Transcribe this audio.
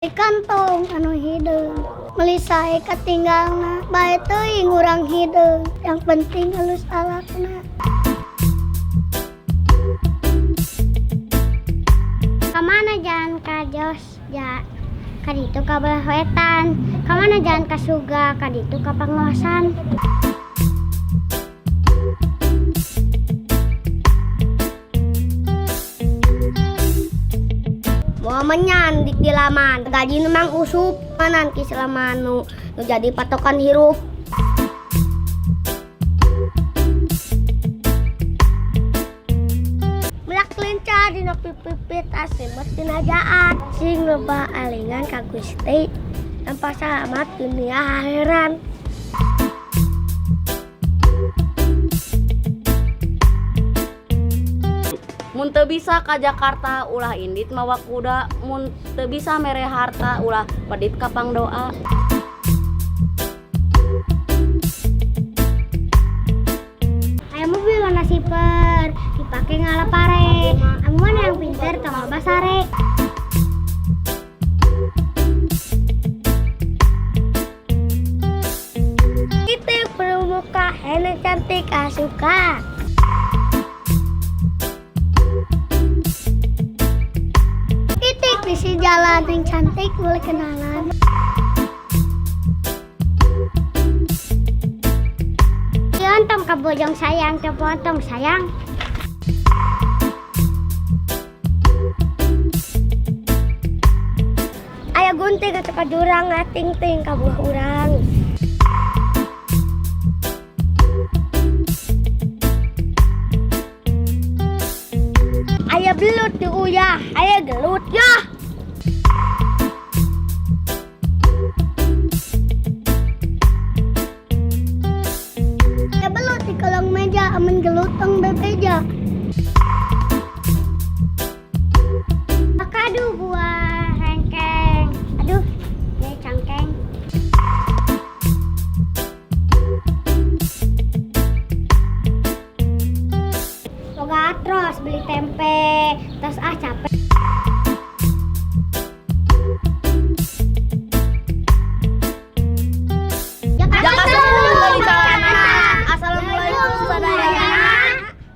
Di kantong anu hideung meuli sae katinggalna, bae teuing urang hideung, yang penting alus alakna. Kamana jalan ka Jos ja ka ditu ka belah wetan, kamana jalan ka surga ka ditu ka panguasan. Moal menyan di laman, gaji nu mang usup, manan ki selama nu jadi patokan hirup. Melak lincah dina pipipit asimet dina jaat, sing loba alingan ka Gusti, tanpa salamat dunia akhirat. Mun teu bisa ka Jakarta ulah indit mawa kuda, mun teu bisa mere harta ulah pedit ka pangdoa. Aya mobil warna siper dipake ngala pare, amun yang pinter tong loba sare. Itu permuka hene cantik asuka. Itik di si jalan yang cantik boleh kenalan. Diontong ka bojong sayang, copontong sayang. Aya gunting atau ka jurang ngating-ting ka buah urang. Aya belut di uyah, aya gelut yah. Aya belut di kolong meja, amun gelut tong bebeja.